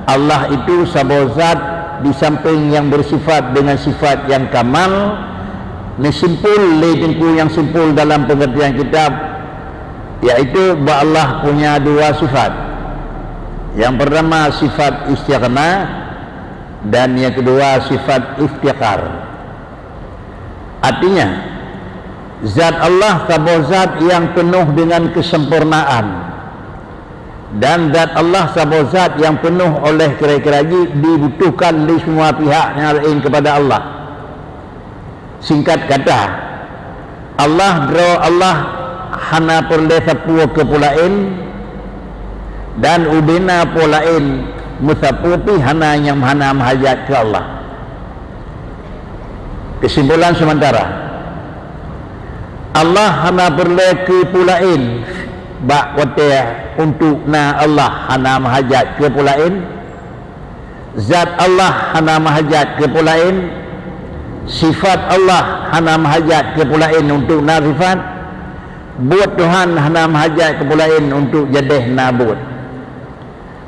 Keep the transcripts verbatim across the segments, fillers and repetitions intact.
Allah itu saboh zat di samping yang bersifat dengan sifat yang kamal, neusimpul lé Teungku nyang simpul dalam pengertian kitab, yaitu bahwa Allah punya dua sifat. Yang pertama sifat istighna dan yang kedua sifat iftiqar. Artinya, zat Allah saboh zat yang penuh dengan kesempurnaan. Dan zat Allah saboh zat yang penuh oleh kira-kira jih dibutuhkan lé semua pihak nyang laén kepada Allah. Singkat kata, Allah droe Allah hana peureulée sapeue keu peue laén, dan ubena peue laén meusapeue pih hana nyang hana meuhajat keu Allah. Kesimpulan sementara, Allah hana peureulée keu peue laén bak watée untuk na Allah hana meuhajat keu peue laén, zat Allah hana meuhajat keu peue laén, sifat Allah hana meuhajat keu peue laén untuk na sifat, buet Tuhan hana meuhajat keu peue laén untuk jadeh na buet.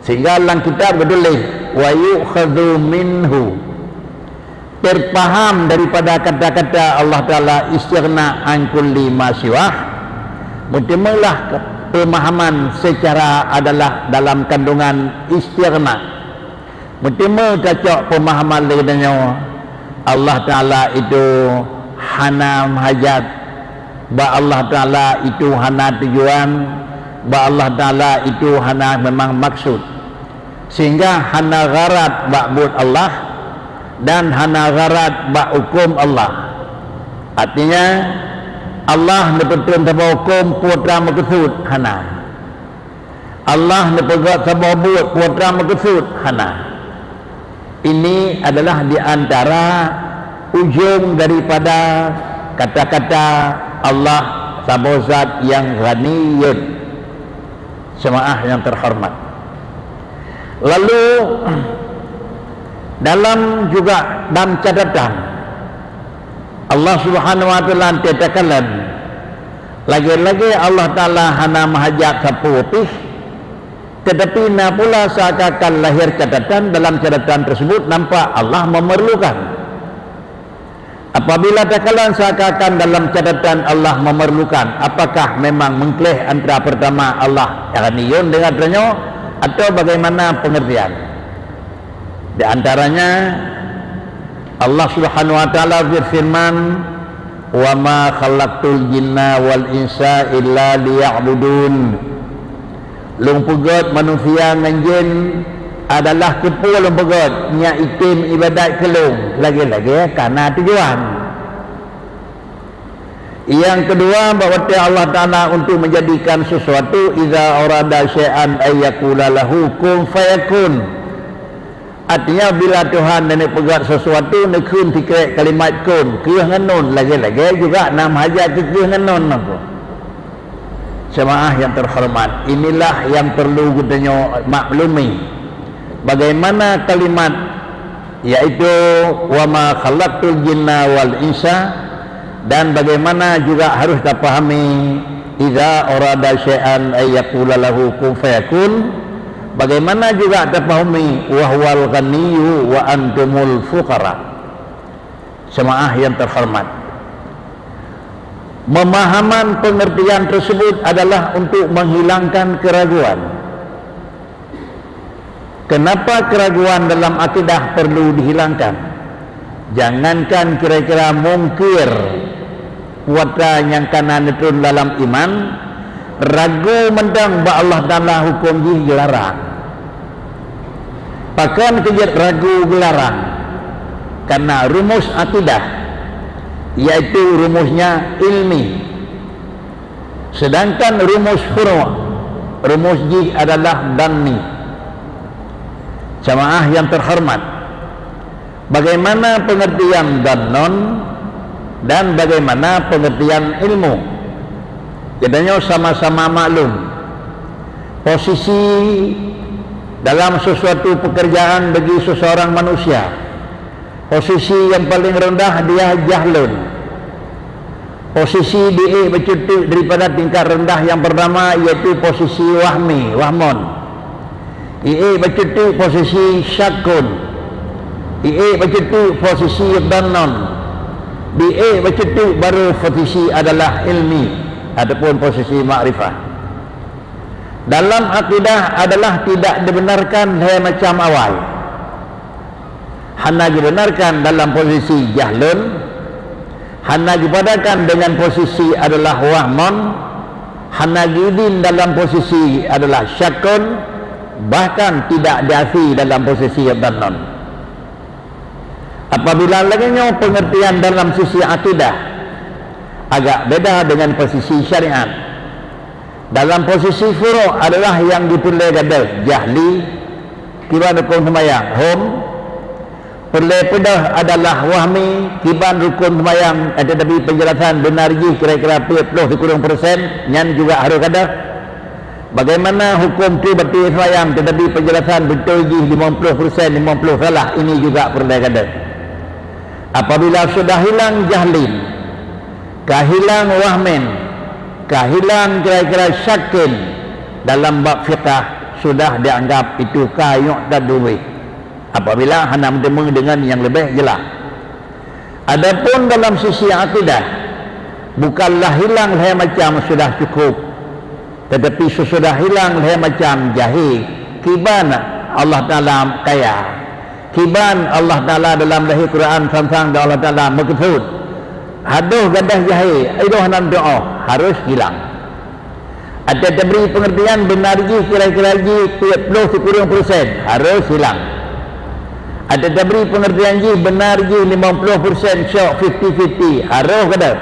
Sehingga lam kitab geutuléh, "Wa yu'khadhu minhu." Terpaham daripada kata-kata Allah Ta'ala istighna an kulli ma siwah, meuteumeulah pemahaman secara adalah dalam kandungan istighna. Meuteumé tacok pemahaman lé geutanyoe, Allah Ta'ala itu hana meuhajat, bak Allah Ta'ala itu hana tujuan, bak Allah Ta'ala itu hana memang maksud. Sehingga hana gharat bak buet Allah dan hana gharat bak huköm Allah. Artinya, Allah neupeutrön saboh huköm peue ta meukeusut hana. Allah neupeugét saboh buet peue ta meukeusut hana. Ini adalah di antara ujong daripada kata-kata Allah saboh zat nyang ghaniyun. Jemaah yang terhormat. Lalu dalam juga dalam catatan Allah Subhanahu wa Ta'ala teutakhalam lagée-lagée Allah Ta'ala hana meuhajat sapeue pih, tetapi na pula seakan-akan lahir catatan dalam catatan tersebut nampak Allah memerlukan. Apabila takalon seakan-akan dalam catatan Allah memerlukan, apakah memang mengkleh antara pertama Allah yang niyun dengan tanyoe atau bagaimana pengertian? Di antaranya Allah Subhanahu wa Ta'ala berfirman, "Wa ma khalaqtul jinna wal insa illa liya'budun." Lôn peugét manusia ngon jén adalah keupeue lôn peugét, nyak item ibadat keu lôn lagée-lagée kana tujuan. Yang kedua, bak watée Allah Ta'ala untuk menjadikan sesuatu, "Idza arada syai'an ay yaqula lahu kun fayakun." Artinya, bila Tuhan neupeugét sesuatu, neukheun sikrek kalimat kun, kheueh ngon nun, lagée-lagée juga na meuhajat keu kheueh ngon nun mako. Jemaah yang terhormat, inilah yang perlu geutanyoe maklumi. Bagaimana kalimat, yaitu, "Wa ma khalaqtul jinna wal insa," dan bagaimana juga harus tapahami, "Idza arada syai'an ay yaqula lahu kun fayakun," bagaimana juga tapahami, "Wa huwal ghaniyyu wa antumul fuqara." Jemaah yang terhormat, pemahaman pengertian tersebut adalah untuk menghilangkan keraguan. Kenapa keraguan dalam akidah perlu dihilangkan? Jangankan kira-kira mungkir kuasa nyang kana neutron dalam iman, ragu mantong bak Allah Ta'ala huköm jih geularang. Pakon keu jeuet ragu geularang? Karena rumus akidah, yaitu rumusnya ilmi. Sedangkan rumus furu', rumus jih adalah dhanni. Jamaah yang terhormat, bagaimana pengertian dhannon dan bagaimana pengertian ilmu? Geutanyoe sama-sama maklum, posisi dalam sesuatu pekerjaan bagi seseorang manusia, posisi yang paling rendah dia jahlun. Posisi di bacut teuk daripada tingkat rendah yang pertama, yaitu posisi wahmi, wahmon. Iék bacut teuk posisi syakkun. Iék bacut teuk posisi dhannon. Iék bacut teuk baru posisi adalah ilmi ataupun posisi makrifah. Dalam akidah adalah tidak dibenarkan lhée macam awai. Hana dibenarkan dalam posisi jahlun, hana dipadakan dengan posisi adalah wahmon, hana diidin dalam posisi adalah syakkun, bahkan tidak diafi dalam posisi dhannon. Apabila lagée nyoe pengertian dalam sisi akidah, agak beda dengan posisi syariat. Dalam posisi furu' adalah nyang dipeureulée gadoh jahli, kiban rukon seumayang, hom. Peureulée peudeuh adalah wahmi, kiban rukon seumayang, eh, tetapi penjelasan benar jih kira-kira peuet ploh sikureueng persen, nyan juga harôh gadoh. Bagaimana hukum tu baté seumayang, tetapi penjelasan beutôi jih limong ploh persen, limong ploh salah, ini juga peureulée gadoh. Apabila sudah hilang jahlin, ka hilang wahmin, ka hilang kira-kira syakin, dalam bab fiqah sudah dianggap itu ka yu'tadu bih. Apabila hana meuteumé dengan nyang leubeh jeulaih. Adapun dalam sisi akidah, bukanlah hilang lhée macam sudah cukup, tetapi sesudah hilang lhée macam jahé, kiban Allah Taala kaya. Kiban Allah Taala dalam lahé Quran sang-sang dan Allah Taala meukeusut. Hadoh gadoh jahé, idoh nan doa harus hilang. Ateueh tabri pengertian benar jih kira-kira jih peuet ploh sikureueng persen harus hilang. Ateueh tabri pengertian jih benar jih limong ploh persen syok fifty fifty harus gadoh.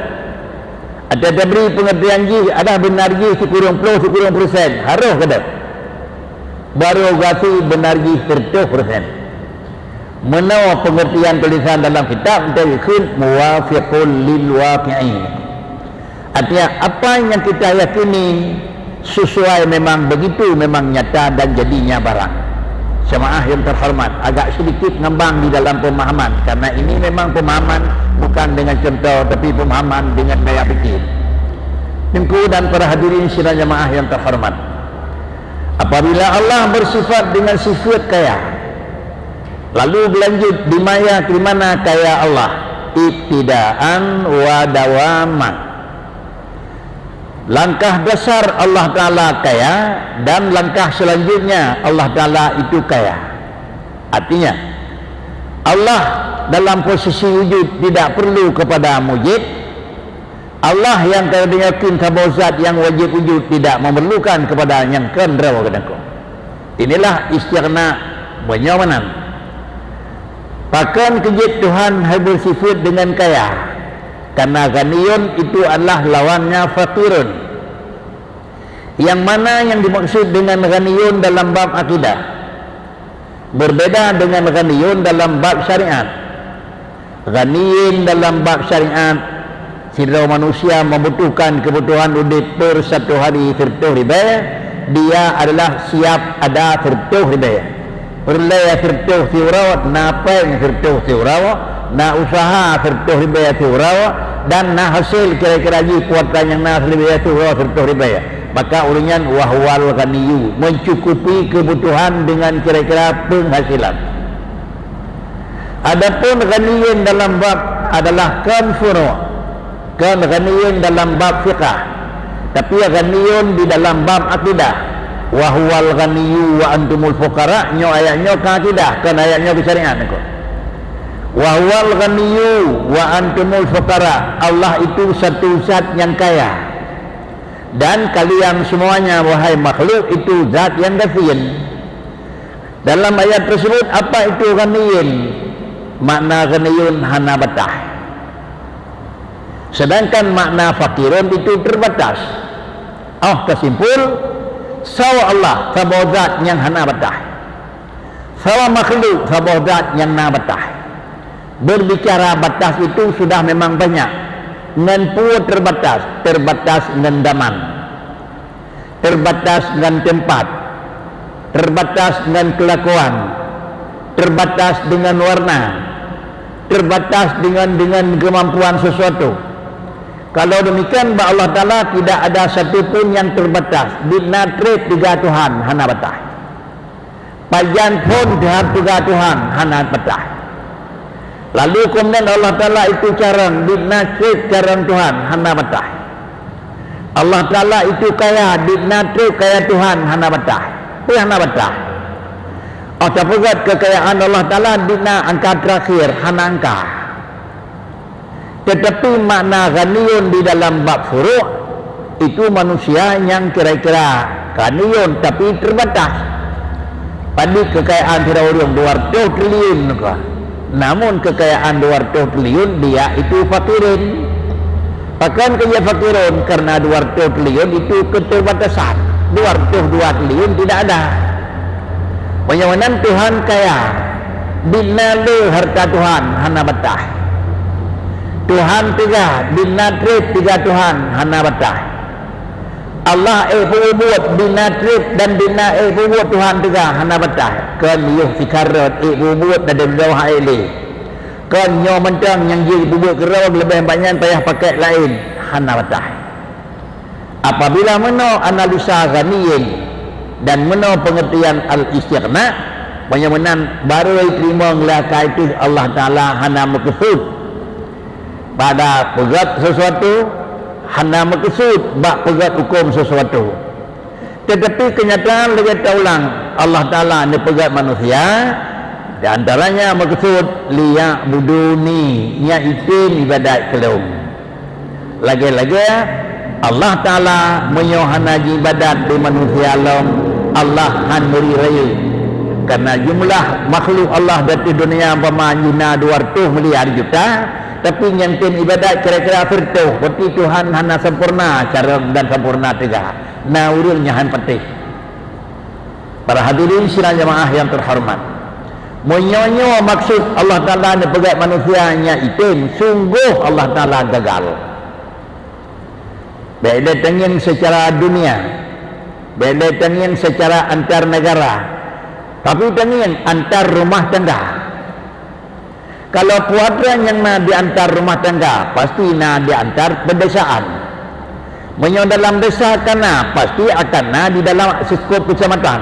Ateueh tabri pengertian jih adah benar jih sikureueng ploh sikureueng persen harus gadoh. Baru gasi benar jih seratus persen. Meunoe pengertian tulisan dalam kitab, teukeun muwafiqul lil waqi'i. Artinya, apa yang kita yakini sesuai, memang begitu, memang nyata dan jadinya barang. Jemaah yang terhormat, agak sedikit ngambang di dalam pemahaman, karena ini memang pemahaman bukan dengan contoh, tapi pemahaman dengan daya fikir. Teungku dan para hadirin sidang jemaah yang terhormat. Apabila Allah bersifat dengan sifat kaya, lalu berlanjut di maya, di mana kaya Allah, ibtidaan wa dawaman. Langkah dasar Allah Taala kaya dan langkah selanjutnya Allah Taala itu kaya. Artinya, Allah dalam posisi wujud tidak perlu kepada mujid, Allah nyang ka geutanyoe yakini saboh zat nyang wajéb wujud tidak memerlukan kepada nyang kon droe geutanyoe. Inilah istighna meunyoe meunan. Pakon keu jeuet Tuhan hai beusifeuet deungon kaya? Karena ghaniyun itu adalah lawannya faqirun. Nyang mana nyang dimaksud dengan ghaniyun dalam bab akidah? Berbeda dengan ghaniyun dalam bab syariat. Ghaniyun dalam bab syariat, sidroe manusia membutuhkan kebutuhan udép per satu hari seratus ribèe, dia adalah siap ada seratus ribèe. Peureulèe seratus siuroe, na péng seratus siuroe, na useuha seratus ribèe siuroe, dan na hasé kira-kira jih kuota nyang na siribèe siuroe seratus ribèe. Maka ureueng nyan wa huwal ghaniyyu, mencukupi kebutuhan dengan kira-kira penghasilan. Adapun ghaniyun dalam bab adalah kon furu', kon ghaniyun dalam bab fiqah, tapi ghaniyun di dalam bab akidah. Wa huwal ghaniyyu wa antumul fuqara, nyoe ayat nyoe ka akidah, kon ayat nyoe keu syariat nyoe. Wa huwal ghaniyyu wa antumul fuqara, Allah itu satu zat nyang kaya. Dan kalian semuanya, wahai makhluk, itu zat nyang gasien. Dalam ayat tersebut, apa itu ghaniyun? Makna ghaniyun hana batah. Sedangkan makna faqirun itu terbatas. Oh, keusimpul, sawa Allah, saboh zat nyang hana batah. Sawa makhluk, saboh zat nyang na batah. Berbicara batas itu sudah memang banyak. Ngon peue terbatas? Terbatas ngon zaman. Terbatas ngon tempat. Terbatas ngon kelakuan. Terbatas dengan warna. Terbatas dengan, dengan kemampuan sesuatu. Kalau demikian, bak Allah Taala tidak ada satu pun yang terbatas. Di na treb tiga Tuhan hana batas. Pajan phon teuhab teuga Tuhan hana patah. Lalu keumudian Allah Taala itu carông, dikna treb carông Tuhan hana patah. Allah Taala itu kaya, dikna treb kaya Tuhan hana patah. Peue hana patah? Oh tapeugét keukayaan Allah Taala dikna angka teurakhir hana angka. Teutapi makna ghaniyun di dalam bab furuk itu manusia nyang kira-kira ghaniyun tapi teubatas. Padit keukayaan sidroe ureuëng dua ratus triliun ka. Namun keukayaan dua ratus triliun dia itu fakirin. Pakon keu jeuet fakirun? Karena dua ratus triliun itu keterbatasan. Dua ratus dua triliun tidak ada. Meunyoe meunan Tuhan kaya, dikna le harta Tuhan hana batah. Tuhan teuga, dikna treb teuga Tuhan hana batah. Allah ék peubuet, dikna treb dan dikna ék peubuet Tuhan teuga hana batah. Kon yoh sikarot ék peubuet dan deudoh hai lé. Kon nyoe mantong nyang jeuet peubuet keudroe leubeh banyak payah pakai laén hana batah. Apabila meunoe analisa ghaniyin dan meunoe peungeurtian al-istighna, meunyoe meunan barô jiteurimong lé akai teuh Allah Taala hana meukeusut pada peugét sesuatu, hana meukeusut bak peugét huköm sesuatu. Teutapi keunyataan lagée taulang Allah Taala neupeugét manusia, di antaranya meukeusut liya'buduni, nyang item ibadat keu lôn. Lagée-lagée Allah Taala meunyoe hana jiibadat di manusia lom, Allah han meuri rayeuk. Karena jumlah makhluk Allah di ateueh dunia umpama jih na dua ratus miliar juta, tapi nyang tem ibadat kira-kira siratoh, berarti Tuhan hana sempurna carông dan sempurna teuga. Na ureuëng nyang han patéh. Para hadirin sidang jamaah yang terhormat, meunyoe nyoe maksud Allah Taala neupeugét manusia nyang item, sunggoh Allah Taala gagal. Bék lé tangieng seucara dunia, bék lé tangieng seucara antar negara, tapi tangieng antar rumah tangga. Kalau peuatra nyang na di antar rumah tangga, pasti na di antar peudesaan. Meunyoe dalam desa ka na, pasti akan na di dalam seukup keucamatan.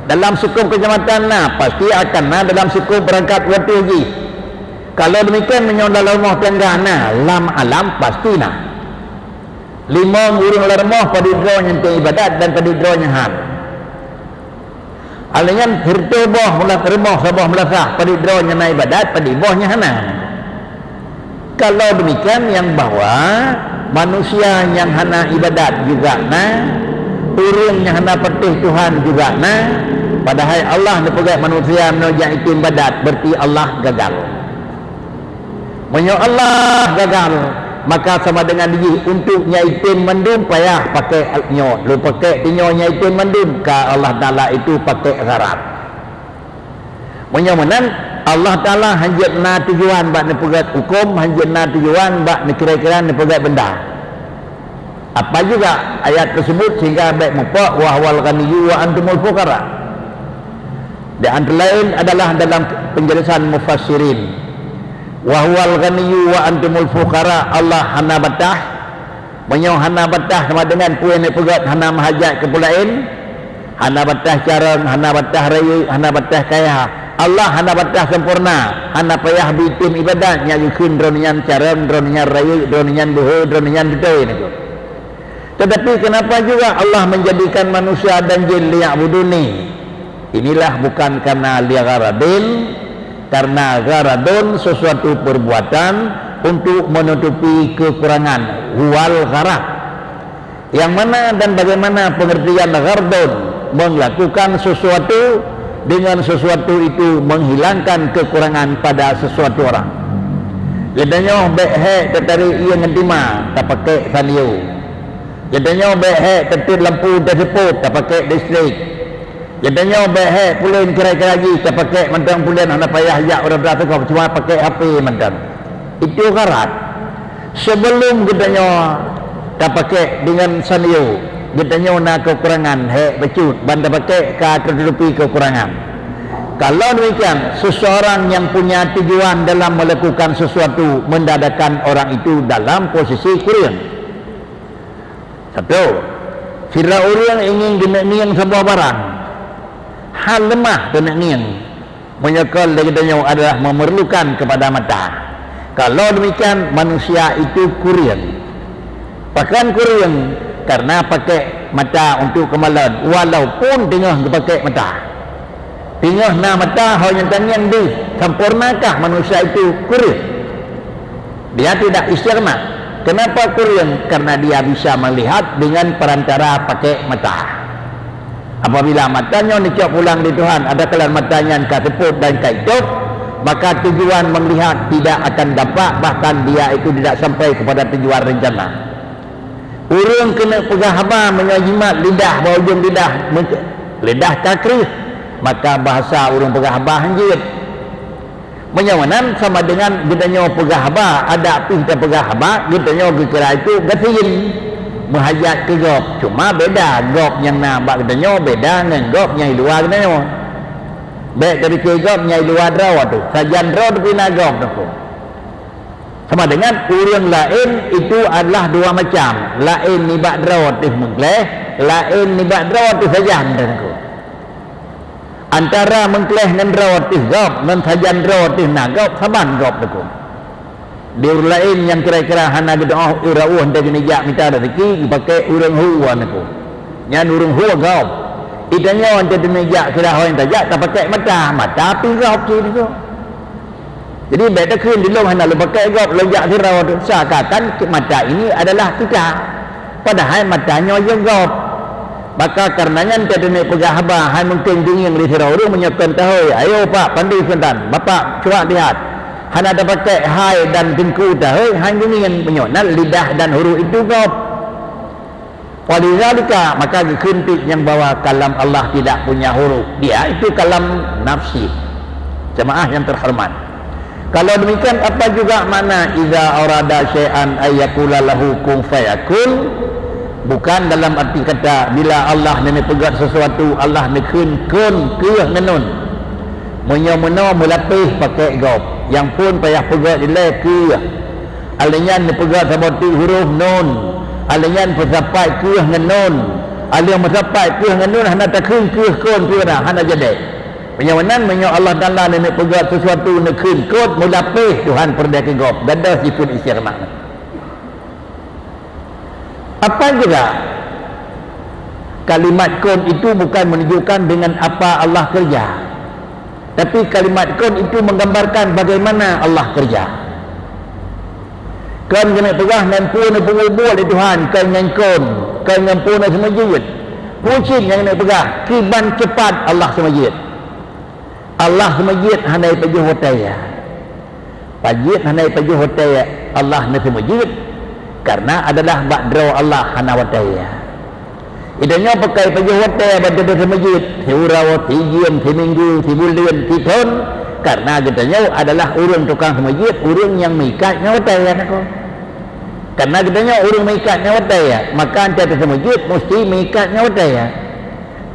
Dalam seukup keucamatan na, pasti akan na dalam seukup beurangkat watée jih. Kalau demikian, meunyoe dalam rumah tangga na, lam alam pasti na. Limong ureuëng lam rumoh padit droe nyang tem ibadat dan padit droe nyang han. Alèh nyan, siratoh boh meulas-, rumoh saboh meulasah, padit droe nyang na ibadat, padit boh nyang hana. Kalau demikian, nyang bahwa manusia nyang hana ibadat juga na, ureuëng nyang hana patéh Tuhan juga na, padahai Allah neupeugét manusia nyoe jak item ibadat, berarti Allah gagal. Meunyoe Allah gagal, maka sama dengan jih untuk nyang item mandum payah pakai nyoe, lôn pakai tinyoe nyang item mandum, ka Allah Taala itu pakai gharat. Meunyoe meunan, Allah Taala hanjeuet na tujuan bak neupeugét huköm, hanjeuet na tujuan bak neukira-kira neupeugét benda. Apa juga ayat tersebut sehingga bék mupok, "Wa huwal ghaniyyu wa antumul fuqara." Di antara lain adalah dalam penjelasan mufassirin, "Wa huwal ghaniyyu wa antumul fuqara", Allah hana batah. Meunyoe hana batah sama dengan peue nyang neupeugét hana meuhajat keu peue laén, hana batah carông, hana batah rayeuk, hana batah kaya. Allah hana batah sempurna, hana payah beuitem ibadat nyang geukheun droeneuh nyan carông, droeneuh nyan rayeuk, droeneuh nyan beuhe, droeneuh nyan beutôi nyoe. Tetapi kenapa juga Allah menjadikan manusia dan jin liya'buduni? Inilah bukan karena li gharadin, karena gharadun sesuatu perbuatan untuk menutupi kekurangan, huwal gharad. Yang mana dan bagaimana pengertian ghardun? Melakukan sesuatu dengan sesuatu itu menghilangkan kekurangan pada sesuatu orang. Geutanyoe bék hék tatarék ié ngon tima, tapakék sandieu. Geutanyoe bék hék tatet lampu teuseuôt, tapakék listrik. Geutanyoe bék hék pulen kira-kira jih, tapakék mantong pulen hana payah jak u dara teuka, cuma pakék H P mantong. Itu gharat. Sebelum geutanyoe tapakék deungon sandieu, geutanyoe na kekurangan, hék bacut, ban tapakék ka teututupi kekurangan. Kalau demikian, seseorang yang punya tujuan dalam melakukan sesuatu mendadakan orang itu dalam posisi kureueng. Satu, sidroe ureuëng ingin geuneuk ngieng saboh barang. Hal leumah teuneuk ngieng, meunyoe kon lé geutanyoe adalah memerlukan kepada mata. Kalau demikian, manusia itu kureueng. Pakon kureueng? Karena pakai mata untuk kemalon, walaupun teungoh geupakai mata. Teungoh na mata, ho nyang tangieng deuh, sampoereunakah manusia itu? Kureueng. Dia tidak istighna. Kenapa kureueng? Karena dia bisa melihat dengan perantara pakai mata. Apabila mata nyoe neucok pulang di Tuhan, ada kalon mata nyan ka seupôt dan ka itôb, maka tujuan melihat tidak akan dapat, bahkan dia itu tidak sampai kepada tujuan rencana. Ureuëng keuneuk peugah haba meunyoe jimat lidah bak ujong lidah, lidah ka kreueh, maka bahasa ureuëng peugah haba hanjeuet. Meunyoe meunan sama dengan geutanyoe peugah haba, adak pih tapeugah haba, geutanyoe geukira itu gasien, meuhajat keu gob. Cuma beda gob nyang na bak geutanyoe beda ngon gob nyang di luwa geutanyoe. Bék tapike gob nyang di luwa droe teuh, sajan droe teuh pih na gob teuh. Sama dengan ureuëng laén itu adalah dua macam, laén nibak droe teuh meugleh, laén nibak droe teuh sajan teuh. Antara meugleh ngon droe teuh gob, ngon sajan droe teuh na gob, saban gob teuh. Di ureuëng laén nyang kira-kira hana geudoh ura ueh dan geunijak mita rezeki, geupakai ureuëng hu wan teuh. Nyan ureuëng hu gob. Geutanyoe ante teunijak sira ho nyang tajak tapakai mata, mata pih gob cit teuh. Jadi bék takheun di lôn hana lôn pakai gob, lôn jak sidroe teuh. Seakan-akan mata ini adalah kita. Padahai mata nyoe jeuet gob. Maka kareuna nyan teuneuk peugah haba hai mungken geungieng lé sidroe ureuëng meunyoe kon tahôi, "Ayo Pak, pandu seuntan, Bapak cuak lihat." Hana tapakai hai dan teungku tahôi, hai geungieng meunyoe nan lidah dan huruf itu gob. Walidzalika, maka geukheun teuk nyang bahwa kalam Allah tidak punya huruf. Dia itu kalam nafsi. Jemaah yang terhormat. Kalau demikian, apa juga makna idza arada syai'an ay yaqula lahu kun fayakun? Bukan dalam arti kata bila Allah neuneuk peugah sesuatu, Allah neukheun kun, kheueh ngon nun. Meunyoe meunoe meulapéh pakai gob, nyang phon payah peugah ilée kheueh. Alèh nyan neupeugah saboh teuk huruf nun. Alèh nyan peusapat kheueh ngon nun. Alèh meusapat kheueh ngon nun hana takheun kheueh kon pih na, hana jadi. Meunyoe meunan, meunyoe Allah Taala neuneuk peugah sesuatu neukheun kun, meulapéh Tuhan peureulée keu gob, gadôh jikheun istighna. Apa juga kalimat kun itu bukan menunjukkan dengan apa Allah kerja. Tapi kalimat kun itu menggambarkan bagaimana Allah kerja. Kon keuneuk peugah ngon peue neupeubuet lé Tuhan, kon ngon kun, kon ngon peue neuseumeujeuet. Peue cit nyang keuneuk peugah, kiban cepat Allah seumeujeuet. Allah seumeujeuet hana jipajoh watée. Pajoh hana jipajoh watée Allah neuseumeujeuet, karena adalah bak droe Allah hana watée. Geutanyoe pakai pajoh watée bak droe seumeujeuet, siuroe, sijeuem, siminggu, sibuleuen, sithon, karena geutanyoe adalah ureuëng tukang seumeujeuet, ureuëng nyang meuikat ngon watée, ya, nako. Karena geutanyoe ureuëng meuikat ngon watée, maka ante seumeujeuet musti meuikat ngon watée.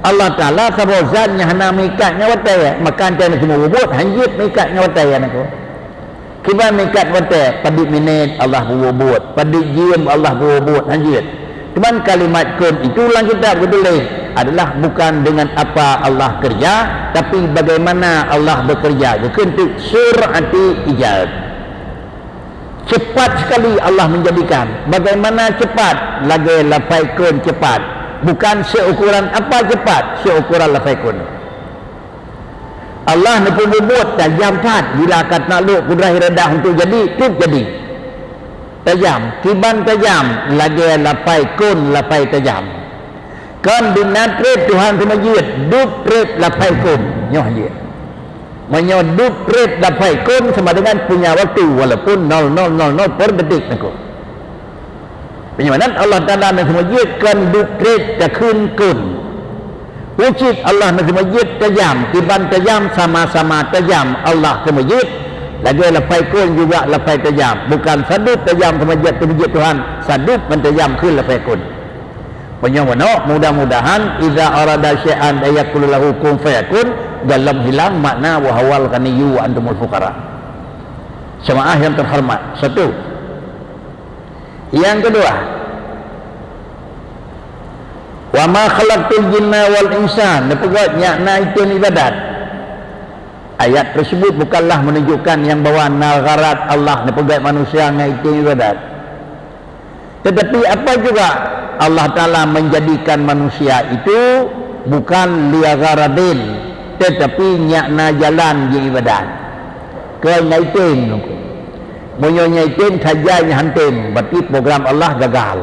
Allah Taala saboh zat nyang hana meuikat ngon watée, maka ante seumeujeuet hanjeuet meuikat ngon watée, ya, nako. Kiban meuikat watée, padub minét Allah peubuet, padub jeuem Allah peubuet, hanjeuet. Cuman kalimat kun itu lam kitab geutuléh adalah bukan dengan apa Allah kerja, tapi bagaimana Allah bekerja. Geukheun teuk sur'ati ijad. Cepat sekali Allah menjadikan. Bagaimana cepat? Lagée lafai kun cepat. Bukan seukuran apa cepat, seukuran lafai kun. Allah neupeubuet tajam that, bila ka taklok kudrah iradah untuk jadi, teuk jadi. Tajam, kiban tajam, lagée lafai kun lafai tajam. Kon di na treb Tuhan seumeujeuet, dub treb lafai kun, nyoh jeuet. Meunyoe dub treb lafai kun sama dengan punya waktu, walaupun nol nol nol nol per detik nako. Meunyoe meunan Allah Taala neuseumeujeuet kon dub treb takheun kun. Peue cit Allah neuseumeujeuet tajam, kiban tajam sama-sama tajam Allah seumeujeuet, lagée lafai kun juga lafai tajam. Bukan sadub tajam seumeujeuet, seumeujeuet Tuhan, sadub ngon tajam kheun lafai kun. Meunyoe meunoe, mudah-mudahan idza arada syai'an an yaqula lahu kun fayakun, golom hilang makna wa huwal ghaniyyu wa antumul fuqara. Jemaah yang terhormat, satu. Yang kedua, "Wa ma khalaqtul jinna wal insa," neupeugét nyak na item ibadat. Ayat tersebut bukanlah menunjukkan nyang bahwa na gharat Allah neupeugét manusia ngon item ibadat. Tetapi apa juga Allah Ta'ala menjadikan manusia itu bukan li gharadin, tetapi nyak na jalan jiibadat. Keu nyak item. Meunyoe nyak item saja nyang han tem, berarti program Allah gagal.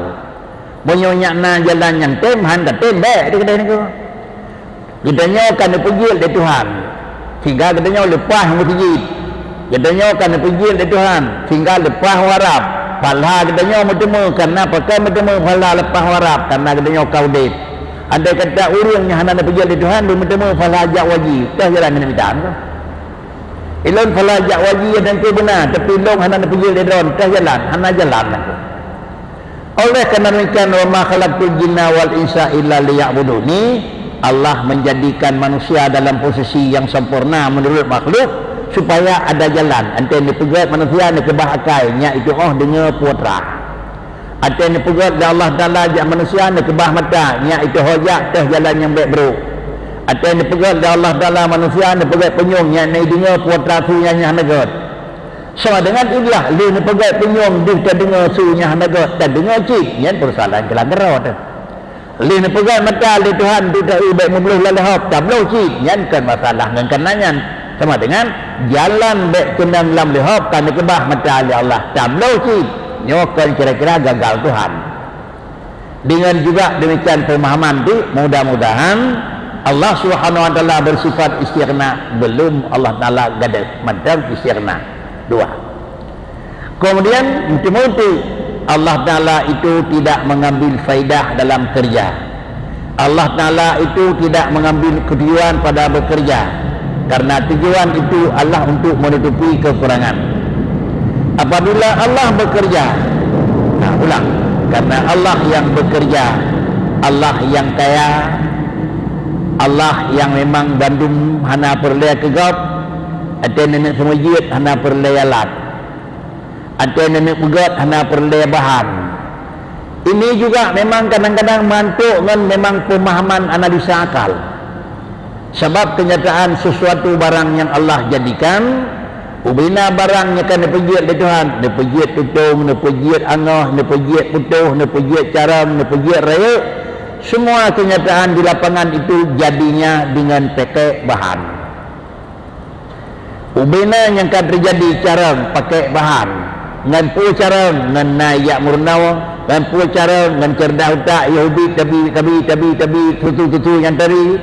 Meunyoe nyak na jalan nyang tem, han ka tem, bék di keudeh nanggroe. Geutanyoe ka neupeujiet lé Tuhan, sehingga geutanyoe leupah meuseujid. Geutanyoe ka neupeujiet lé Tuhan, sehingga leupah warab. Pahala geutanyoe meuteumé, kareuna pakon meuteumé pahala leupah warab, kareuna geutanyoe ka udeb. Andai kata ureuëng nyang hana neupeujiet lé Tuhan, lé meuteumé pahala jak u haji, toh jalan keuneuk mita. Ilôn pahala jak u haji nyang teungku beuna, tapi lôn hana neupeujiet lé droe, toh jalan, hana jalan. Oleh karena demikian, "Wa ma khalaqtul jinna wal insa illa liya'buduni," Allah menjadikan manusia dalam posisi yang sempurna menurut makhluk supaya ada jalan. Entah neupeugét manusia neukeubah akai, nyak itu oh deungoe putra. Entah neupeugét lé Allah Taala jak manusia neukeubah mata, nyak itu ho jak teuh jalan nyang bék brok. Entah neupeugét lé Allah Taala manusia neupeugét punyueng, nyak na deungoe putra su nyang hana gét. Sama dengan iblah, lheueh neupeugét punyueng deuh tadeungoe su nyang hana gét, tadeungoe cit, nyan peusoalan keu langkara teuh. Lheueh neupeugét mata lé Tuhan deuh ta-eu bék meubloh lam leuhop, tabloh cit, nyan kon masalah ngon kana nyan. Sama dengan jalan bék keunong lam leuhop ka neukeubah mata lé Allah, tabloh cit, nyoe kon kira-kira gagal Tuhan. Dengan juga demikian pemahaman tu, mudah-mudahan Allah Subhanahu Wa Taala bersifat istighna, belum Allah Taala gadôh mantong istighna. Dua. Kemudian, mutu-mutu, Allah Taala itu tidak mengambil faidah dalam kerja. Allah Taala itu tidak mengambil ketujuan pada bekerja, karena tujuan itu adalah untuk menutupi kekurangan. Apabila Allah bekerja, nah, ulang, karena Allah yang bekerja, Allah yang kaya, Allah yang memang bandum hana peureulée keu gob, até nenek seumeujeuet hana peureulée alat. Até nenek peugét hana peureulée bahan. Ini juga memang kadang-kadang mantuk ngon memang pemahaman analisa akal. Sabab kenyataan sesuatu barang yang Allah jadikan, ubena barang nyang ka neupeujeuet lé Tuhan, neupeujeuet tutong, neupeujeuet angoh, neupeujeuet putôh, neupeujeuet carông, neupeujeuet rayeuk, semua kenyataan di lapangan itu jadinya dengan pakek bahan. Ubena nyang ka teujadi carông pakek bahan, ngon peue carông ngon na jak meurunoe, ngon peue carông ngon ceureudah utak, yôh ubit tabi, tabi, tabi, tabi, tutu-tutu nyang tari.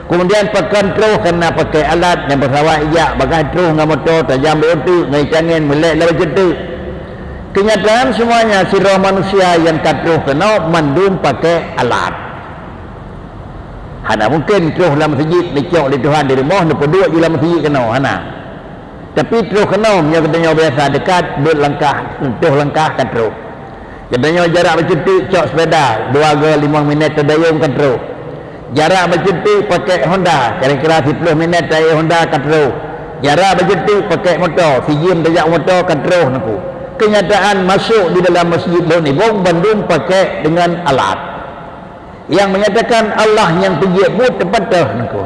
Keumudian pakon troh kana pakek alat nyang peusawat ijak, bagaih troh ngon moto, tajam bak uteuk, ngon itangen meulek lam bacut teuk. Keunyataan seumuanya sidroe manusia nyang ka troh keunoe mandum pakek alat. Hana mungken troh lam meuseujid neucok lé Tuhan di rumoh neupeuduek ju lam meuseujid keunoe, hana. Tapi troh keunoe meunyoe geutanyoe biasa deukat, beuet langkah, toh langkah ka troh. Geutanyoe jarak bacut teuk cok seupeda, dua goe limong minét teudayong ka troh. Jarak bacut teuk pakek Honda, kira-kira siploh minét taék Honda ka troh. Jarak bacut teuk pakek moto, sijeuem tajak moto ka troh nangku. Keunyataan masôk di dalam meuseujid lôn ibong bandum pakek deungon alat. Nyang menyatakan Allah nyang peujeuet buet teupeutôh nangku.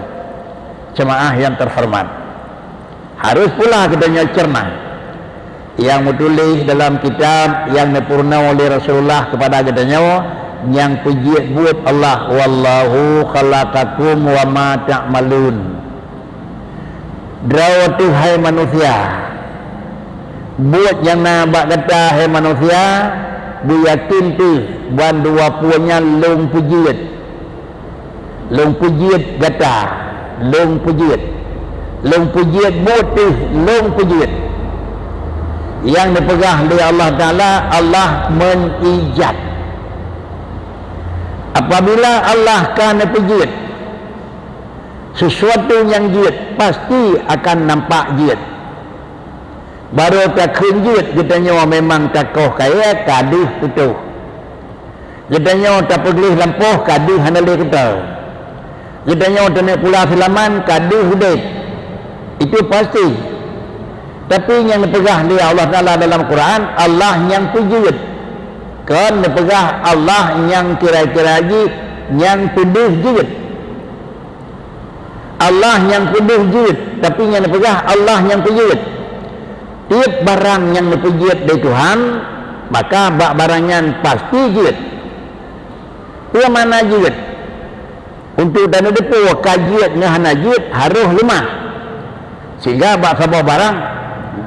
Jeumaáh nyang teuhoreumat, harôh pula geutanyoe ceurna nyang meutuléh dalam kitab nyang neupeurunoe lé Rasulullah keupada geutanyoe, nyang peujeuet buet Allah, "Wallahu khalaqakum wa ma ta'malun." Droe teuh hai manusia, buet nyang na bak gata hai manusia, beuyakén teuh bandua peue nyan lôn peujeuet. Lôn peujeuet gata, lôn peujeuet. Lôn peujeuet buet teuh, lôn peujeuet. Nyang neupeugah lé Allah Taala, Allah meuijat. Apabila Allah ka neupeujeuet, sesuatu nyang jeuet pasti akan nampak jeuet. Barô takheun jeuet geutanyoe memang takoh kayée ka deuh putôh. Geutanyoe tapeugleh lampôh ka deuh hana lé kuto. Geutanyoe taneuk pula seulaman ka deuh udeb. Itu pasti. Tapi nyang neupeugah lé Allah Taala dalam Quran, Allah nyang peujeuet. Kon neupeugah Allah nyang kira-kira jih Nyang peudeuh jeuet. Allah nyang peudeuh jeuet, tapi nyang neupeugah Allah nyang peujeuet. Tiep barang nyang neupeujeuet lé Tuhan, maka bak barang nyan pasti jeuet. Peue makna jeuet? Untuk taneudeue ka jeuet ngon hana jeuet harôh leumah. Sehingga bak saboh barang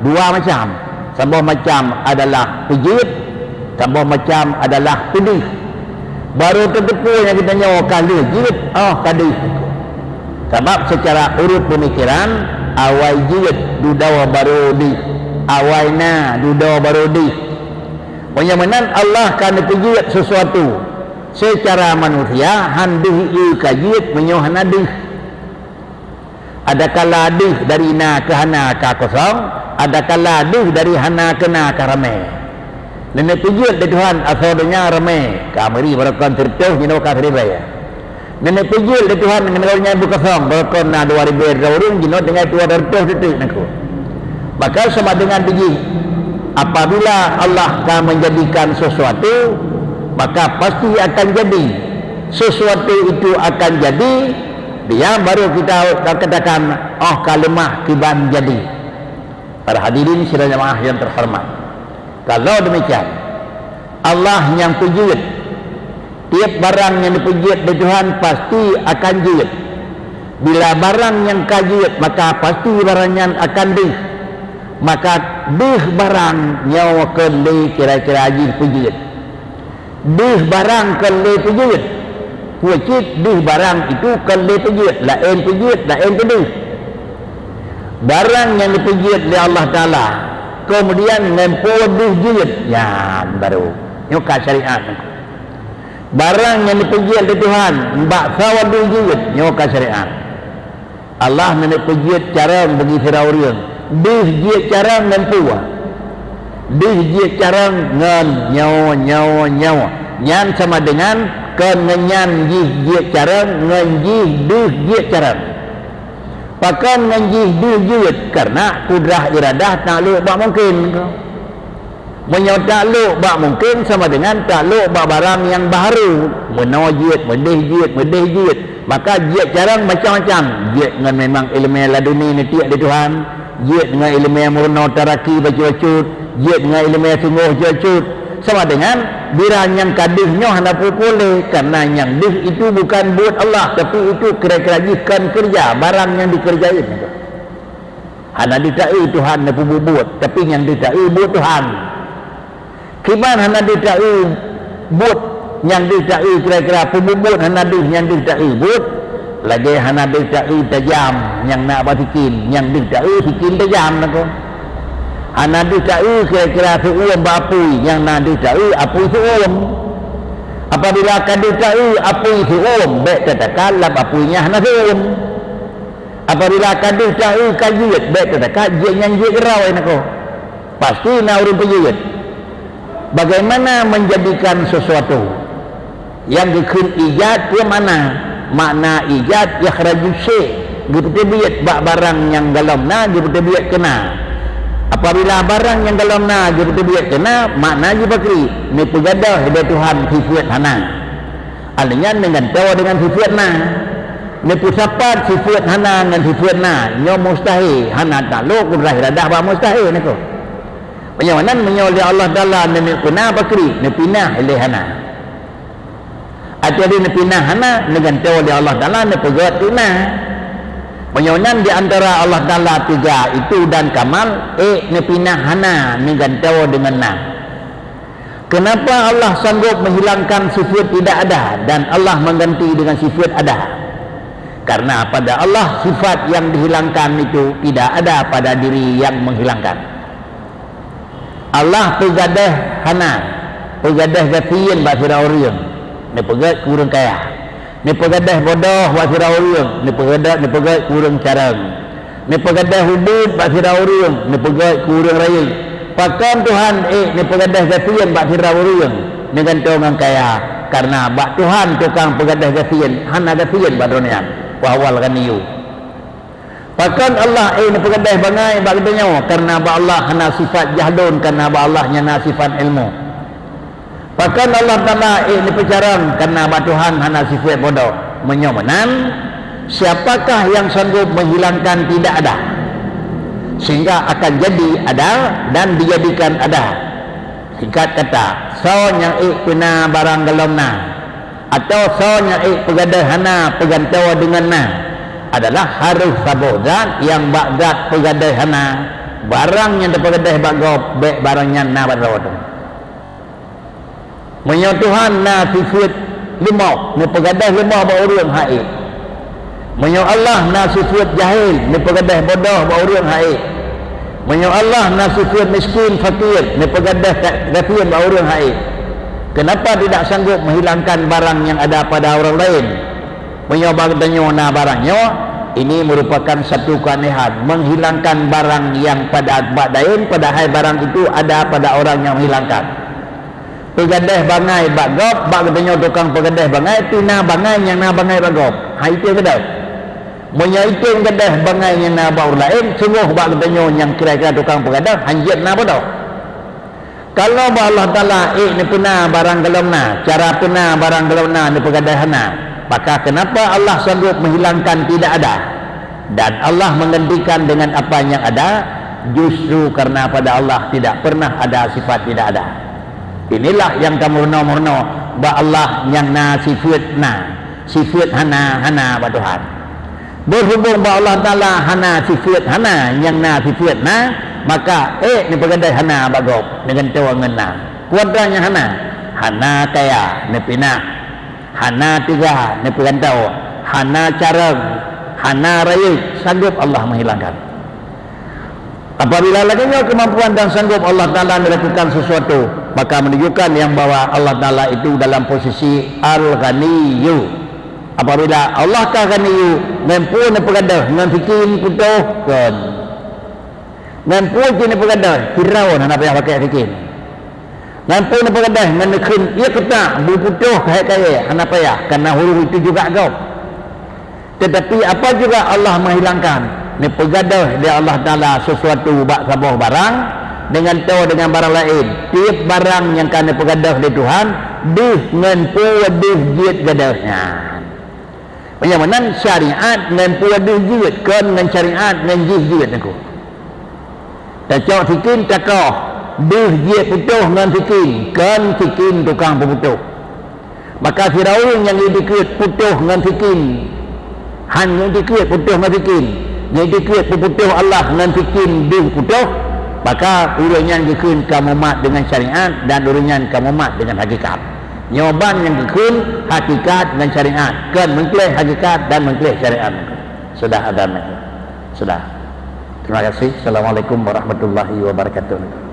dua macam. Saboh macam adalah peujeuet, saboh macam adalah peudeuh. Barô tateupeue nyang geutanyoe ka lheueh jeuet, oh ka deuh. Sabab seucara ureuëng peumikiran, awai jeuet dudoe barô deuh, awai na dudoe barô deuh. Meunyoe meunan Allah ka neupeujeuet sesuatu, seucara manusia han deuh ié ka jeuet meunyoe hana deuh. Adakala deuh dari na keu hana ka kosong, adakala deuh dari hana keu na ka ramé. Neuneuk peujeuet lé Tuhan asoe donya ramé, ka meuri barokon sireutôh jinoe ka siribée. Neuneuk peujeuet lé Tuhan ngon donya beukosong, barokon na dua ribée droe ureuëng jinoe tinggai dua reutôh teuteuek nangku. Maka sama dengan bijih, apabila Allah ka menjadikan sesuatu, maka pasti akan jadi. Sesuatu itu akan jadi, dia baru kita katakan, "Oh, ka leumah kiban jadi." Para hadirin sidang jamaah yang terhormat, kalau demikian, Allah nyang peujeuet. Tiep barang nyang neupeujeuet lé Tuhan pasti akan jeuet. Bila barang nyang ka jeuet, maka pasti barang nyan akan deuh. Maka deuh barang nyoe kon lé kira-kira jih peujeuet. Deuh barang kon lé peujeuet. Peue cit deuh barang itu kon lé peujeuet, laén peujeuet, laén peudeuh. Barang nyang neupeujeuet lé Allah Taala, kemudian ngon peue deuh jeuet, nyan baru. Nyoe ka syariat. Barang nyang neupeujeuet lé Tuhan, bak sawa deuh jeuet, nyoe ka syariat. Allah neuneuk peujeuet carông bagi sidroe ureuëng. Deuh jeuet carông ngon peue? Deuh jeuet carông ngon nyoe, nyoe, nyoe. Nyan sama dengan kon ngon nyan jih jeuet carông ngon jih deuh jeuet carông. Pakon ngon jih deuh jeuet? Karena kudrah iradah taklok bak mungken. Meunyoe taklok bak mungken sama dengan taklok bak barang nyang baharu, meunoe jeuet, meudeh jeuet, meudeh jeuet, maka jeuet carông macam-macam. Jeuet ngon memang iéleumé laduni neutiek lé Tuhan, jeuet ngon iéleumé meurunoe taraki bacut-bacut, jeuet ngon iéleumé sunggoh bacut-bacut. Sama dengan bira nyang ka deuh nyoe hana peue-peue lé, karena nyang deuh itu bukan buet Allah, tapi itu kira-kira jih kon keureuja barang nyang dikeureujaén. Hana deuh taeu Tuhan neupeubuet buet, tapi nyang deuh taeu buet Tuhan. Kiban hana deuh taeu buet, nyang deuh taeu kira-kira peubuet buet hana deuh nyang deuh taeu buet, lagée hana deuh taeu tajam nyang na bak sikin, nyang deuh taeu sikin tajam lakoe. Hana deuh taeu kira-kira seuuem bak apui, nyang na deuh taeu apui seuuem. Apabila ka deuh taeu apui seuuem, bék tatakan lam apui nyan hana seuuem. Apabila ka deuh taeu ka jeuet, bék teudekat jeuet nyang jeuet keudroe nangko. Pasti na ureuëng peujeuet. Bagaimana menjadikan sesuatu nyang geukheun ijad peue makna? Makna ijad ikhraju syai', geupeuteubiet bak barang nyang golom na geupeuteubiet keu na. Apabila barang nyang golom na geupeuteubiet keu na, makna jih pakri? Neupeugadôh lé Tuhan sifeuet hana. Alèh nyan neugantoe deungon sifeuet na. Neupeusapat sifeuet hana ngon sifeuet na, nyoe mustahil, hana taklok kudrah iradah bak mustahil nangko. Meunyoe nan, meunyoe lé Allah Taala neuneuk peuna pakri, neupinah lé hana. Ateueh neupinah hana, neugantoe lé Allah Taala neupeugét keu na. Meunyoe nan di antara Allah Taala tiga itu dan kamal, ék neupinah hana neugantoe deungon na. Kenapa Allah sanggup menghilangkan sifat tidak ada dan Allah mengganti dengan sifat ada? Karena pada Allah sifat yang dihilangkan itu tidak ada pada diri yang menghilangkan. Allah peugadôh hana, peugadôh gasien bak sidroe ureuëng, neupeugét keu ureuëng kaya. Neupeugadôh bodoh bak sidroe ureuëng, neupeugadôh, neupeugadôh keu ureuëng carông. Neupeugadôh ubit bak sidroe ureuëng, neupeugadôh keu ureuëng rayeuk. Pakon Tuhan ék neupeugadôh gasien bak sidroe ureuëng neugantoe ngon kaya? Karena bak Tuhan tukang peugadôh gasien hana gasien bak droe nyan. Wa huwal ghaniyyu. Pakon Allah ék neupeugadôh bangai bak geutanyoe? Karena bak Allah hana sifat jahlon, karena bak Allah nyang na sifat ilmu. Pakon Allah Taala ék neupeucarông, kareuna bak Tuhan hana sifeuet bodoh. Meunyoe meunan, siapakah yang sanggup menghilangkan tidak ada, sehingga akan jadi ada dan dijadikan ada? Singkat kata, soe nyang ék peuna barang gohlom na, atawa soe nyang ék peugadôh hana peugantoe deungon na, adalah harôh saboh zat nyang bak zat peugadôh hana, barang nyang teupeugadôh bak gob, bék barang nyan na bak droe teuh. Meunyoe Tuhan na sifeuet leumoh, neupeugadôh leumoh bak ureuëng, han ék. Meunyoe Allah na sifeuet jahil, neupeugadôh bodoh bak ureuëng, han ék. Meunyoe Allah na sifeuet miskin, fakir, neupeugadôh ka-, gasien bak ureuëng, han ék. Kenapa tidak sanggup menghilangkan barang yang ada pada orang lain? Meunyoe bak geutanyoe na barang nyoe, ini merupakan satu keanehan, menghilangkan barang yang pada bak laén, padahai barang itu ada pada orang yang menghilangkan. Peugadôh bangai bak gob, bak geutanyoe tukang peugadôh bangai, pih na bangai nyang na bangai bak gob. Hai item gadôh. Meunyoe item gadôh bangai nyang na bak ureuëng laén, sunggoh bak geutanyoe nyang kira-kira tukang peugadôh, hanjeuet na bodoh. Kalau bak Allah Taala ék neupeuna barang gohlom na, cara peuna barang gohlom na neupeugadôh hana, maka kenapa Allah sanggup menghilangkan tidak ada, dan Allah menggantikan dengan apa yang ada? Justru karena pada Allah tidak pernah ada sifat tidak ada. Inilah yang tameurunoe-meurunoe bak Allah nyang na sifeuet na, sifeuet hana, hana bak Tuhan. Berhubung bak Allah Taala hana sifeuet hana, nyang na sifeuet na, maka ék neupeugadôh hana bak gob, neugantoe ngon na. Kuadran nyang hana, hana kaya, neupinah, hana teuga, neupeugantoe, hana carông, hana rayeuk, sanggob Allah menghilangkan. Apabila lagée nyoe keumampuan dan sanggob Allah Taala melakukan sesuatu, maka menunjukkan yang bahwa Allah Taala itu dalam posisi Al-Ghaniyyu. Apabila Allah ka Ghaniyyu, ngon peue neupeugadôh, ngon sikin putôh kon. Ngon peue cit neupeugadôh, Firaun hana payah pakai sikin. Ngon peue neupeugadôh, ngon neukheun ié keutak, beuputôh kayée-kayée, hana payah, karena huruf itu juga gob. Tetapi apa juga Allah menghilangkan? Neupeugadôh lé Allah Taala sesuatu bak saboh barang, neugantoe deungon barang laén. Tieb barang nyang ka neupeugadôh lé Tuhan, deuh ngon peue deuh jeuet gadôh nyan. Meunyoe meunan, syariat ngon peue deuh jeuet, kon ngon syariat ngon jih jeuet, Teungku. Tacok sikin takoh, deuh jeuet putôh ngon sikin, kon sikin tukang peuputôh. Maka sidroe ureuëng nyang geudikeue putôh ngon sikin, han geudikeue putôh ngon sikin, geudikeue peuputôh Allah ngon sikin deuh putôh, maka ureuëng nyan geukheun ka mumat deungon syariat dan ureuëng nyan ka mumat deungon hakikat. Nyoe ban nyang geukheun hakikat ngon syariat, kon meukleh hakikat dan meukleh syariat. Sudah azan lagi. Sudah. Terima kasih. Assalamualaikum warahmatullahi wabarakatuh.